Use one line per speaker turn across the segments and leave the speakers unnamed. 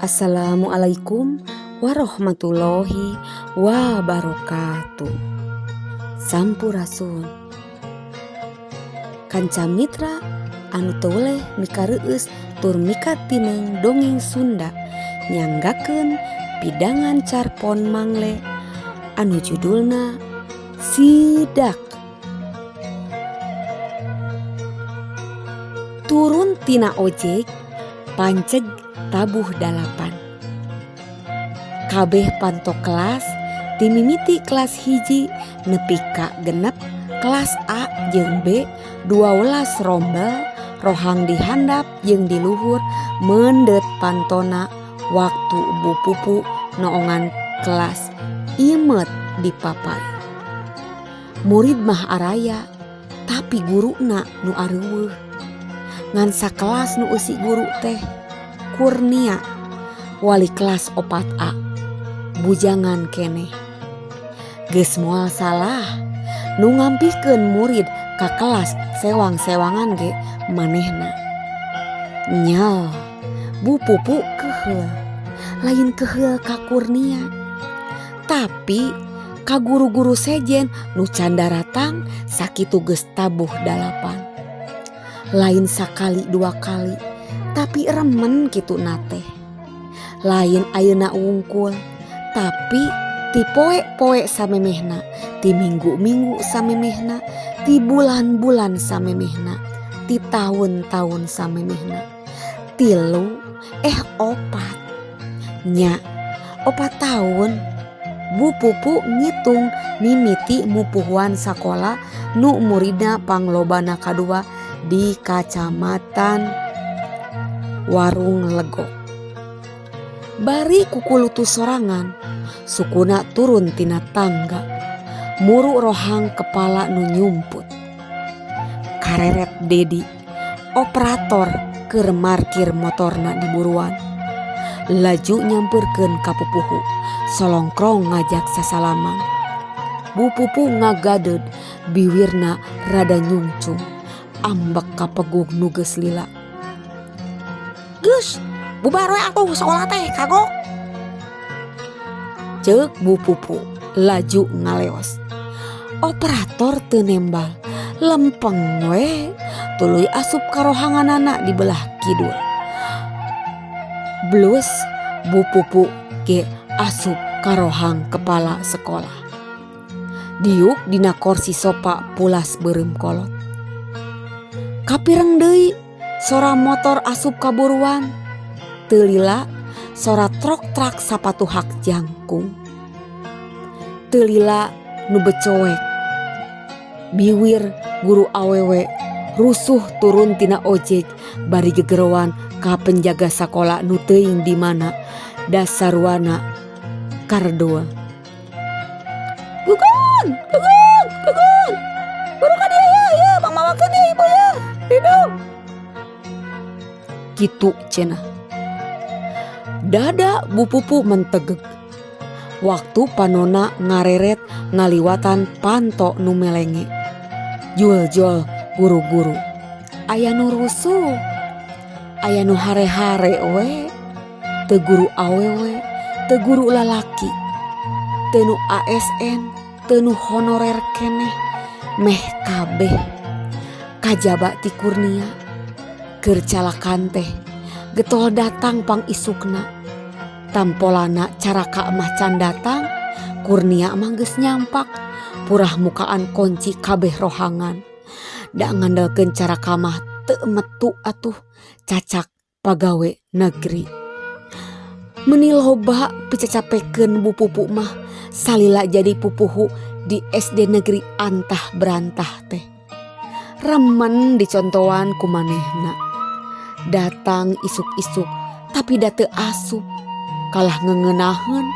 Assalamualaikum warahmatullahi wabarakatuh. Sampurasun. Kanca mitra anu teu weleh mikareueus tur mikatineung dongeng Sunda nyanggakeun pidangan carpon Mangle anu judulna Sidak. Turun tina ojek panceg tabuh dalapan. Kabeh panto kelas ti mimiti kelas hiji nepi ka genep kelas A jeung B 12 rombel rohang di handap jeung di luhur meundeut pantona waktu Bu Pupu noongan kelas imet di papay. Murid mah araya tapi guruna nu areuweuh. Ngan sakelas nu eusi guru teh Kurnia wali kelas 4A bujangan keneh. Geus moal salah nu ngampihkeun murid ka kelas sewang-sewangan ge manehna. Nyal Bu Pupu keheul, lain keheul ka Kurnia tapi ka guru-guru sejen nu can daratang sakitu geus tabuh dalapan. Lain sakali dua kali tapi remen kitu na teh. Lain ayeuna wungkul tapi ti poe-poe samemehna, ti minggu-minggu samemehna, ti bulan-bulan samemehna, ti taun-taun samemehna. 3 4. Nya 4 taun Bu Pupu ngitung mimiti mupuhuan sakola nu muridna panglobana kadua di kacamatan Warung Legok. Bari kukulutu sorangan, sukuna turun tina tangga, muru rohang kepala nu nyumput. Kareret Dedi, operator keur markir motorna di buruan. Laju nyamperkeun ka pupuhu, solongkrong ngajak sasalaman. Bu Pupu ngagadeud, biwirna rada nyungcung, ambek ka pegug nu geus lila. Geus, bubar we atuh sakola teh kagok. Ceuk Bu Pupu laju ngaleos. Operator teu nembal, lempeng we tuluy asup ka rohanganana di belah kidul. Blus Bu Pupu ge asup ka rohang kepala sekolah. Diuk dina korsi sopa pulas beureum kolot. Kapireng deui sora motor asup ka buruan. Teu lila sora trok-trak sapatu hak jangkung. Teu lila nu becoek. Biwir guru awewe rusuh turun tina ojek bari gegeroan ka penjaga sakola nu teuing di mana dasarwana kardul. Gugun, gugun, gugun. Buru ka dieu ya, ya, pangmawakeun ya ibu ya. Ridho. Kitu cenah. Dada Bu Pupu mentegeg. Waktu panona ngareret ngaliwatan panto nu melenge. Jul-jul guru-guru. Aya nu rusuh. Aya nu hare-hare we. Teu guru awewe, teu guru lalaki. Teu nu ASN, teu nu honorer keneh. Meh kabeh. Kajaba ti Kurnia. Keur calakan teh getol datang pang isukna. Tampolana caraka mah can datang, Kurnia mah geus nyampak, purah mukaan kunci kabeh rohangan. Da ngandelkeun caraka mah teu metu atuh cacak pagawe negeri. Meuni loba picacapekeun Bu Pupu mah salila jadi pupuhu di SD negeri antah berantah teh. Remen dicontoan ku manehna. Datang isuk-isuk tapi da teu asup. Kalah ngeungenaheun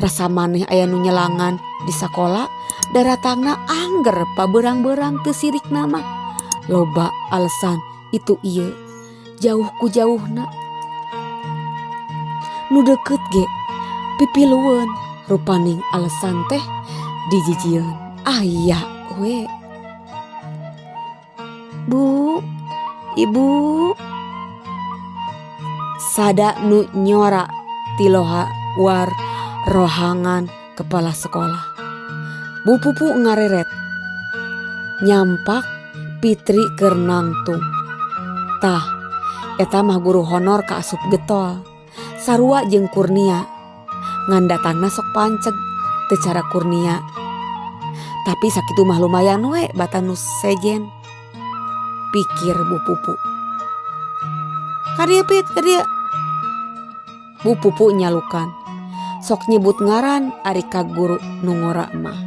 rasa maneh aya nu nyelangan di sakola daratangna angger pabeurang-beurang teu sirikna mah. Loba alasan itu ieu jauh ku jauhna. Nu deukeut ge pipilueun rupaning alasan teh dijijieun. Aya we. Bu, Ibu. Sada nu nyora ti luar rohangan kepala sekolah. Bu Pupu ngareret. Nyampak Pitri keur nangtung. Tah, eta mah guru honor kaasup getol. Sarua jeung Kurnia. Ngan datangna sok panceg teu cara Kurnia. Tapi sakitu mah lumayan we batan nu sejen. Pikir Bu Pupu. Ka dieu Pit, ka dieu. Bu Pupu nyalukan. Sok nyebut ngaran ari ka guru nu ngora mah.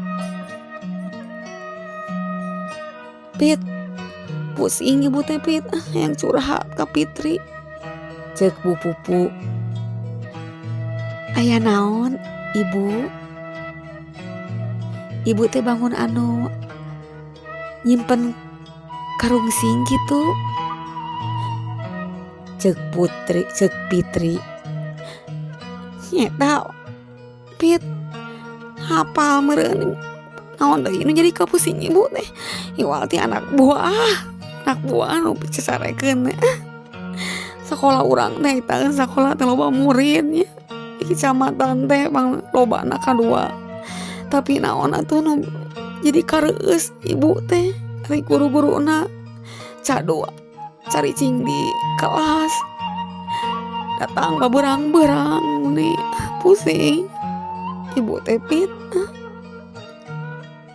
Pit, pusing ibu teh Pit, ah, hayang curhat ka Pitri. Ceuk Bu Pupu. Aya naon ibu? Ibu teh bangun anu nyimpen karungsing kitu. Ceuk Putri, ceuk Pitri. Nyeta Pit, hapal meureun naon deui nu jadi kapusing ibu teh. Iwal ti anak buah nu cacarekeun teh. Sakola urang teh eta sakola teh loba murid nya. Di kecamatan teh pang lobana kadua. Tapi naon atuh nu jadi kareueus ibu teh ari guru-guruna cadu caricing di kelas. Datang pabeurang-beurang meni pusing. Ibu teh Pit.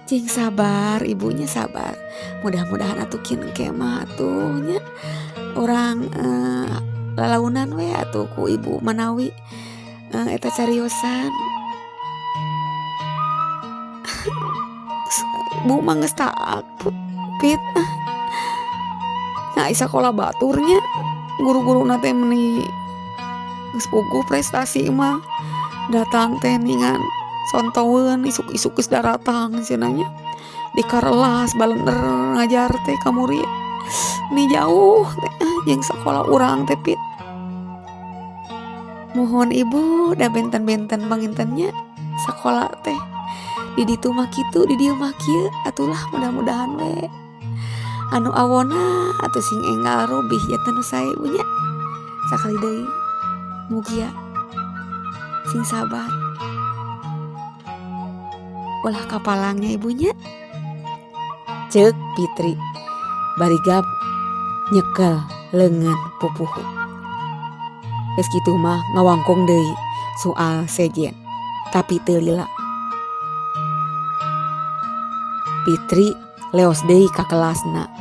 Cing sabar ibunya sabar. Mudah-mudahan atuh kin engke mah atuh nya urang lalaunan we atuh ku ibu manawi eta cariosan. Bu mah geus taak Pit. Nah, sakola batur nya guru-guruna teh meni geus puguh prestasi mah. Datang teh ningan sontoeun isuk-isuk geus daratang cenah nya. Di karelas balender ngajar teh ka murid. Ni jauh teh jeung sakola urang teh Pit. Muhun ibu da benten-benten panginten nya sakola teh. Di ditu mah kitu, di dieu mah kieu atulah mudah-mudahan we. Anu awona atuh sing enggal robih janten nu sae bu nya. Sakali deui mugia sing sabar. Ulah kapalangnya ibunya. Ceuk Pitri bari gap nyekel leungeun pupuhu. Geus kitu mah ngawangkong deui soal sejen tapi teu lila. Pitri leos deui ka kelasna.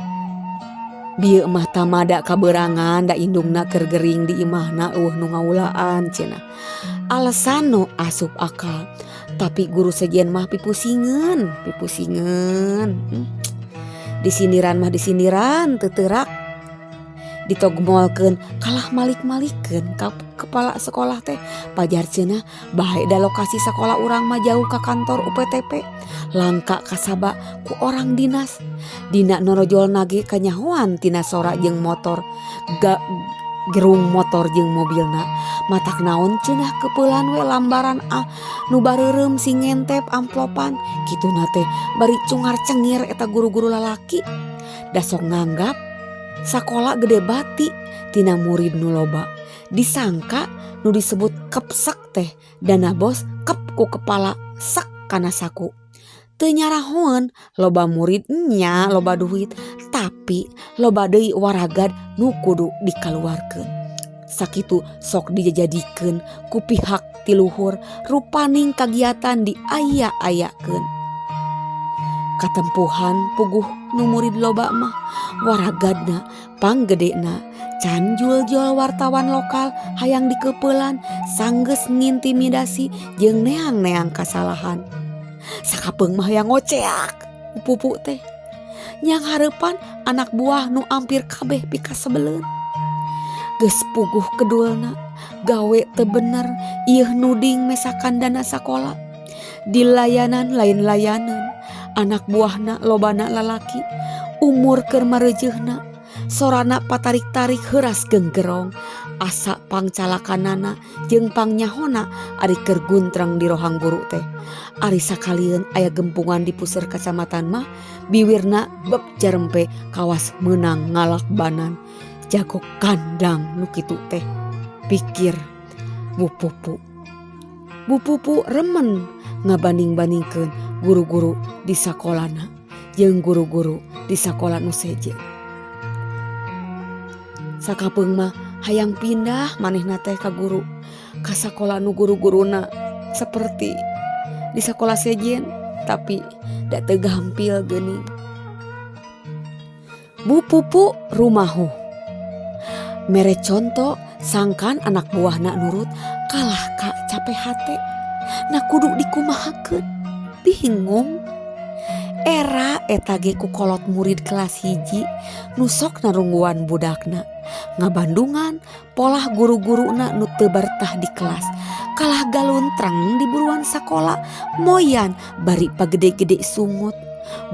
Bieu mah tamada kaberangan da indungna keur gering di imahna eueuh nu ngaulaan cenah. Alesan nu asup akal. Tapi guru sejen mah pipusingeun, pipusingeun. Disindiran mah disindiran teu teurak. Ditogmolkeun kalah malik-malikeun ka kepala sekolah teh. Pajar cenah bae da lokasi sakola urang mah jauh ka kantor UPTP. Langka kasaba ku orang dinas. Dina norojolna ge kanyahoan tina sora jeung motor. Gerung motor jeung mobilna. Matak naon cenah kepeulan we lambaran nu bareureum sing ngentep amplopan. Kituna teh bari cungar cengir eta guru-guru lalaki. Da sok nganggap sakola gede bati tina murid nu loba. Disangka nu disebut kepsek teh dana bos kep ku kepala sek kana saku. Teu nyarahoeun loba murid nya loba duit tapi loba deui waragad nu kudu dikaluarkeun. Sakitu sok dijajadikeun ku pihak ti luhur rupaning kagiatan diaya-ayakeun. Katempuhan puguh nu murid loba mah waragadna panggedena can jul-jul wartawan lokal hayang dikeupelan sanggeus ngintimidasi jeung neang-neang kasalahan. Sakapeung mah hayang ngoceak pupu teh. Nyang hareupan anak buah nu ampir kabeh pikasebeleun. Geus puguh kedulna gawe teu bener ieuh nuding mesakan dana sakola. Di layanan lain layanan anak buahna lobana lalaki umur keur mareujeuhna sorana patarik-tarik heuras genggerong Asa pangcalakanana jeung pangnyahona ari keur guntreng di rohang guru teh. Ari sakalieun aya gempungan di puseur kacamatan mah biwirna beb jarempe kawas meunang ngalakbanan. Jago kandang nu kitu teh, pikir Bu Pupu. Bu Pupu remen ngabanding-bandingkeun guru-guru di sakolana jeung guru-guru di sakola nu sejen. Sakapeung mah hayang pindah manehna teh ka guru ka sakola nu guru-guruna saperti di sakola sejen, tapi da teu gampil geuning. Bu Pupu rumahuh. Mere conto sangkan anak buahna nurut kalah ka cape hate. Na kudu dikumahakeun? Bingung. Era eta ge ku kolot murid kelas 1 nu sok narungguan budakna. Ngabandungan polah guru-guruna nu teu bartah di kelas. Kalah galuntrang di buruan sakola moyan bari pagede-gede sungut.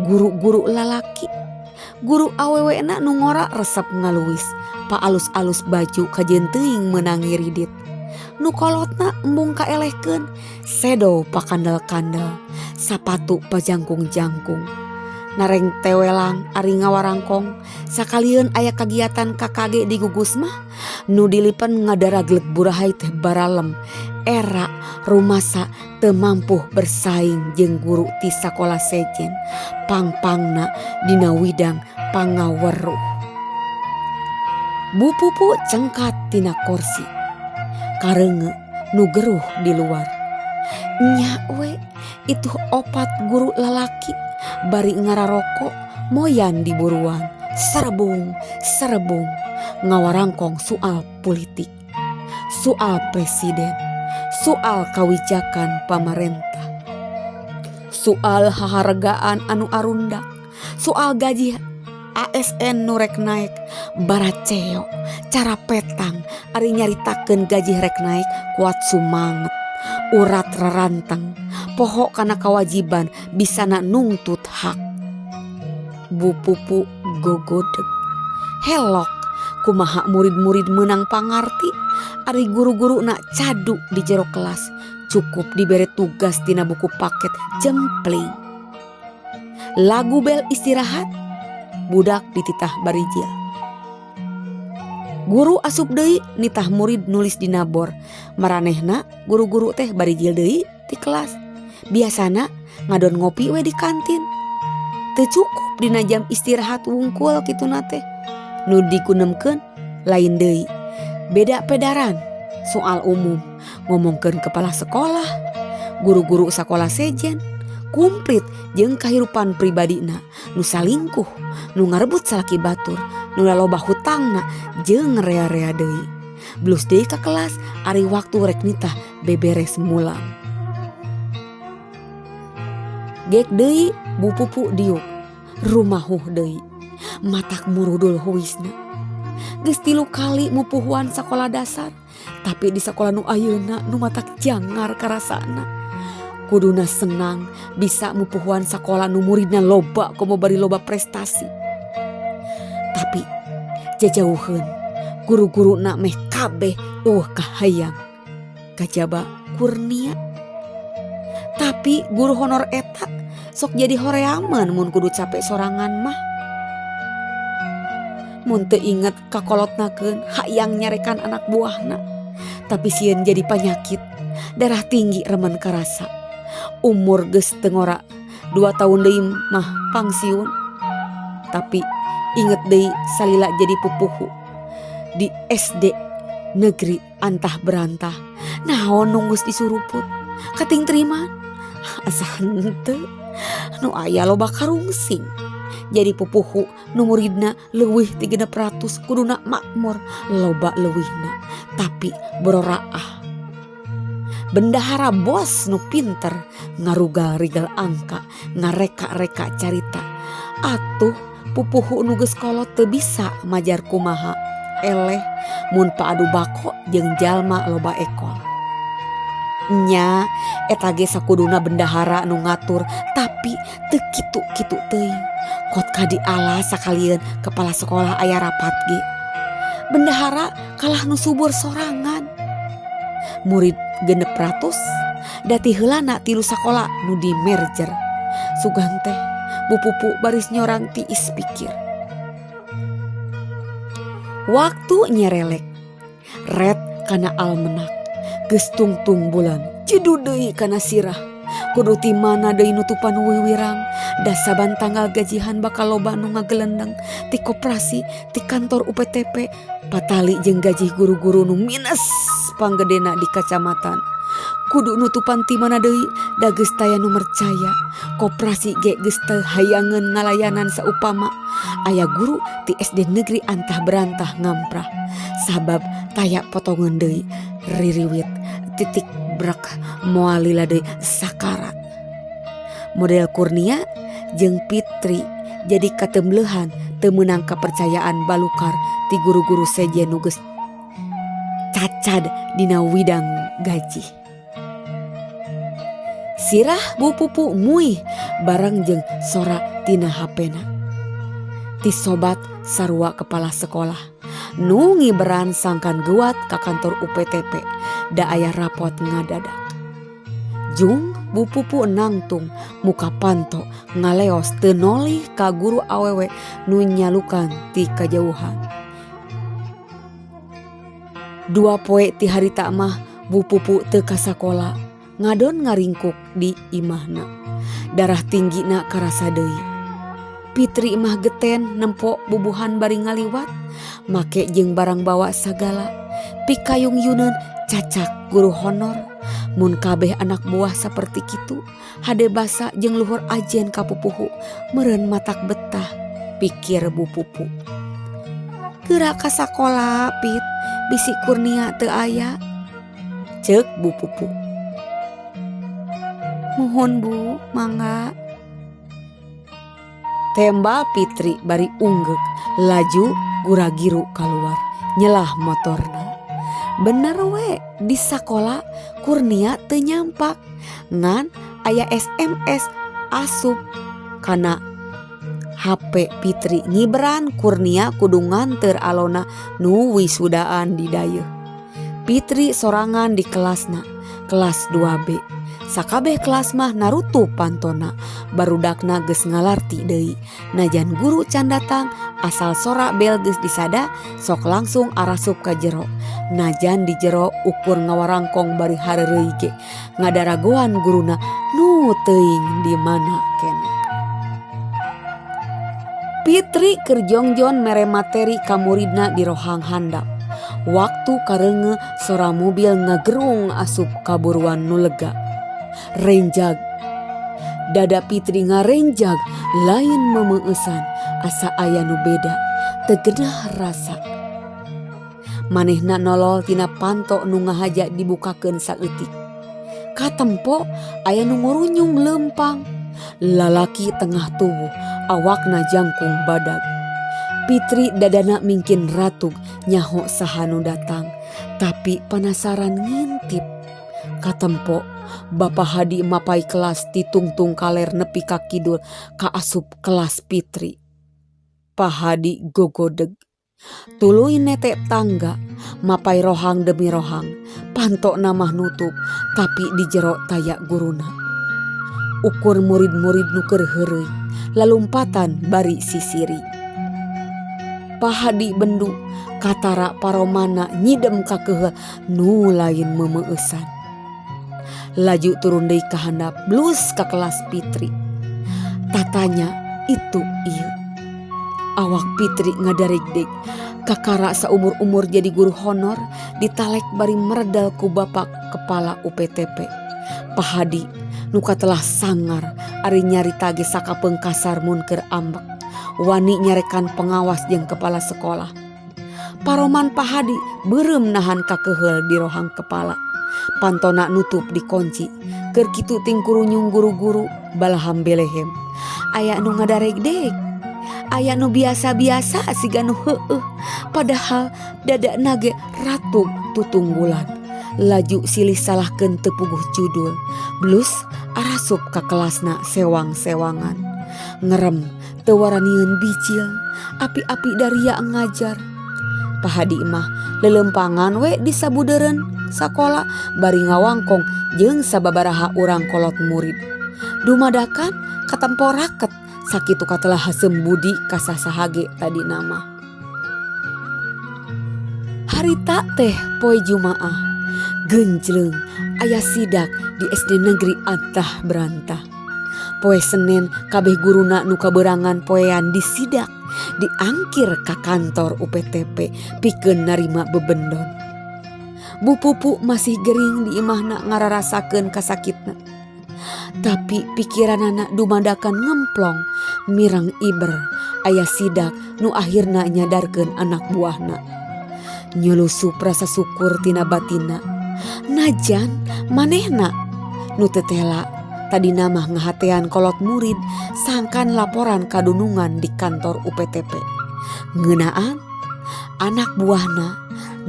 Guru-guru lalaki. Guru awewena nu ngora resep ngaluis. Paalus-alus baju kajeun teuing meunang ngiridit. Nu kolotna embung kaelehkeun, sedo pakandel-kandel, sapatu pajangkung-jangkung. Nareng tewelang ari ngawarangkong, sakalieun aya kagiatan KKG di gugus mah nu dilipen ngadaragleg burahay teh baralem. Era rumasa teu mampu bersaing jeung guru ti sakola sejen, pang-pangna dina widang pangaweruh. Bu Pupu cengkat tina korsi. Kareunge nu geruh di luar. Nya we itu opat guru lalaki bari ngararoko moyan di buruan. Serebung, serebung ngawarangkong soal politik, soal presiden, soal kawijakan pamarentah, soal hahargaan anu arundak, soal gaji ASN nu rek naek, baraceo cara petang ari nyaritakeun gaji rek naek kuat sumanget, urat raranteng, poho kana kawajiban bisana nungtut hak. Bu Pupu gogodeg. Helok kumaha murid-murid meunang pangarti ari guru-guruna cadu di jero kelas, cukup dibere tugas tina buku paket jempling. Lagu bel istirahat, budak dititah barijil. Guru asup deui nitah murid nulis dina bor. Maranehna guru-guru teh barijil deui ti kelas. Biasana ngadon ngopi we di kantin. Teu cukup dina jam istirahat wungkul kituna teh. Nu digunemkeun lain deui. Beda pedaran soal umum, ngomongkeun kepala sekolah, guru-guru sakola sejen, kumplit jeung kahirupan pribadina, nu salingkuh, nu ngarebut salaki batur, nu laloba hutangna jeung rea-rea deui. Blus deui ka kelas ari waktu rek nitah beberes mulang. Gek deui Bu Pupu diuk, rumahuh deui, matak murudul huisna. Geus 3 kali mupuhuan sakola dasar, tapi di sakola nu ayeuna nu matak jangar karasana. Kuduna senang bisa mupuhuan sakola nu muridna loba komo bari loba prestasi. Tapi jajauheun guru-guruna meh kabeh eueuh kahayang kajaba kurnia. Tapi guru honor eta sok jadi horeaman mun kudu capek sorangan mah. Mun teu inget kakolotnakeun hayang nyarekan anak buahna. Tapi sieun jadi panyakit, darah tinggi remen karasa. Umur geus teu ngora 2 tahun deui mah pangsiun. Tapi inget deui salila jadi pupuhu di SD negeri antah berantah. Naon nu geus disuruput kating terima asa henteu nu aya loba karungsing. Jadi pupuhu nu muridna leuwih ti 600 kuduna makmur loba leuwihna tapi bororaah. Bendahara bos nu pinter ngarugal-rigal angka ngareka-reka carita. Atuh pupuhu nu geus kolot teu bisa majar kumaha eleh mun paadu bako jeung jalma loba ekol. Nya eta ge sakuduna bendahara nu ngatur tapi teu kitu-kitu teuing. Kot ka dialas sakalieun kepala sekolah aya rapat ge. Bendahara kalah nu subur sorangan. Murid 600 da ti heulana tilu sakola nu di merger. Sugan teh Bu Pupu baris nyorang tiis pikir. Waktu nyerelek ret kana almenak geus tungtung bulan jedu deui kana sirah. Kudu ti mana deui nutupan wiwirang da saban tanggal gajihan bakal loba nu ngagelendeng ti koperasi ti kantor UPTP patali jeung gaji guru-guru nu minus panggedena di kacamatan. Kudu nutupan ti mana deui da geus taya nu mercaya. Koperasi ge geus teu hayangeun ngalayanan saupama aya guru ti SD Negeri antah berantah ngamprah. Sabab taya potongan deui ririwit titik brek moal lila deui sakarat. Model Kurnia jeung Fitri jadi katembleuhan teu meunang kapercayaan balukar ti guru-guru sejen nu geus cacad dina widang gaji. Sirah Bu Pupu muih bareng jeung sora tina hapena. Ti sobat sarua kepala sekolah nu ngiberan sangkan geuwat ka kantor UPTP da aya rapot ngadadak. Jung Bu Pupu nangtung muka panto ngaleos teu nolih ka guru awewe nu nyalukan ti kajauhan. Dua poe ti harita mah Bu Pupu teu ka sakola ngadon ngaringkuk di imahna. Darah tinggina karasa deui. Fitri mah geten nempo bubuhan bari ngaliwat make jeung barang bawa sagala. Pikayung yuneun cacak guru honor. Mun kabeh anak buah saperti kitu hade basa jeung luhur ajen ka pupuhu meureun matak betah pikir Bu Pupu. Geura ka sakola Pit bisi Kurnia teu aya ceuk Bu Pupu. Muhun Bu mangga. Tembal Fitri bari unggeuk laju gura-giru kaluar nyelah motorna. Bener we di sakola Kurnia teu nyampak ngan aya SMS asup kana HP Fitri ngiberan Kurnia kudu nganteur alona nu wisudaan di dayeuh. Fitri sorangan di kelasna kelas 2B. Sakabeh kelas mah narutup pantona barudakna geus ngalarti deui. Najan guru can datang asal sora bel geus disada sok langsung arasup ka jero. Najan di jero ukur ngawarangkong bari hareureuy ge ngadaragoan guruna nu teuing di mana keneh. Fitri keur jongjon mere materi ka muridna di rohang handap. Waktu kareungeuh sora mobil ngagerung asup ka buruan nu lega. Renjag. Dada Fitri ngarenjag lain memeueusan asa aya nu beda teu genah rasa. Manehna nolol tina panto nu ngahaja dibukakeun saeutik. Katempo aya nu ngurunyung leumpang. Lalaki tengah tubuh awakna jangkung badag. Fitri dadana mingkin ratug nyaho saha nu datang tapi panasaran ngintip. Katempo Bapak Hadi mapai kelas ti tungtung kaler nepi ka kidul kaasup kelas Fitri. Pak Hadi gogodeg. Tuluy nete tangga mapai rohang demi rohang. Pantona mah nutup tapi di jero taya guruna. Ukur murid-murid nu keur heureuy lalumpatan bari sisiri. Pak Hadi bendu katara paromana nyidem kakeheul nu lain memeueusan. Laju turun deui ka handap blus ka kelas Fitri. Tatanya itu ieu. Awak Fitri ngadaregdeg kakara saumur-umur jadi guru honor ditalek bari meredel ku bapak kepala UPTP. Pak Hadi nu katelah sangar ari nyarita ge sakapeung kasar mun keur ambek. Wani nyarekan pengawas jeung kepala sekolah. Paroman Pak Hadi beureum nahan kakeheul di rohang kepala. Pantona nutup dikunci. Keur kitu tingkurunyung guru-guru balaham belehem. Aya nu ngadaregdeg. Aya nu biasa-biasa siga nu heueuh. Padahal dadana ge ratug tutunggulan. Laju silih salahkeun teu puguh judul. Blus arasup ka kelasna sewang-sewangan. Ngerem teu waranieun bijil. Api-api daria ngajar. Pa Hadi mah leuleumpangan we di sabudeureun sakola bari ngawangkong jeung sababaraha urang kolot murid. Dumadakan katempo raket sakitu katelah haseum budi ka sasaha ge tadina mah. Harita teh poe Jumaah, geunjleung aya sidak di SD Negeri Antah Berantah. Poe Senen kabeh guruna nu kabeurangan poean disidak, diangkir ka kantor UPTP pikeun narima bebendon. Bu Pupu masih gering di imahna ngararasakeun kasakitna. Tapi pikiranana dumadakan ngemplong mireng iber aya sidak nu akhirna nyadarkeun anak buahna. Nyulusup rasa syukur tina batinna. Najan manehna nu teu tela tadina mah ngahatean kolot murid sangkan laporan kadunungan di kantor UPTP. Ngeunaan anak buahna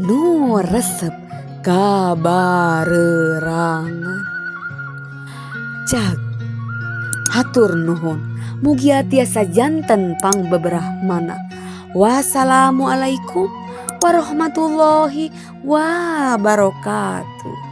nu resep ka barerangan. Cag hatur nuhun mugia tiasa janten pangbeberah mana. Wassalamualaikum warahmatullahi wabarakatuh.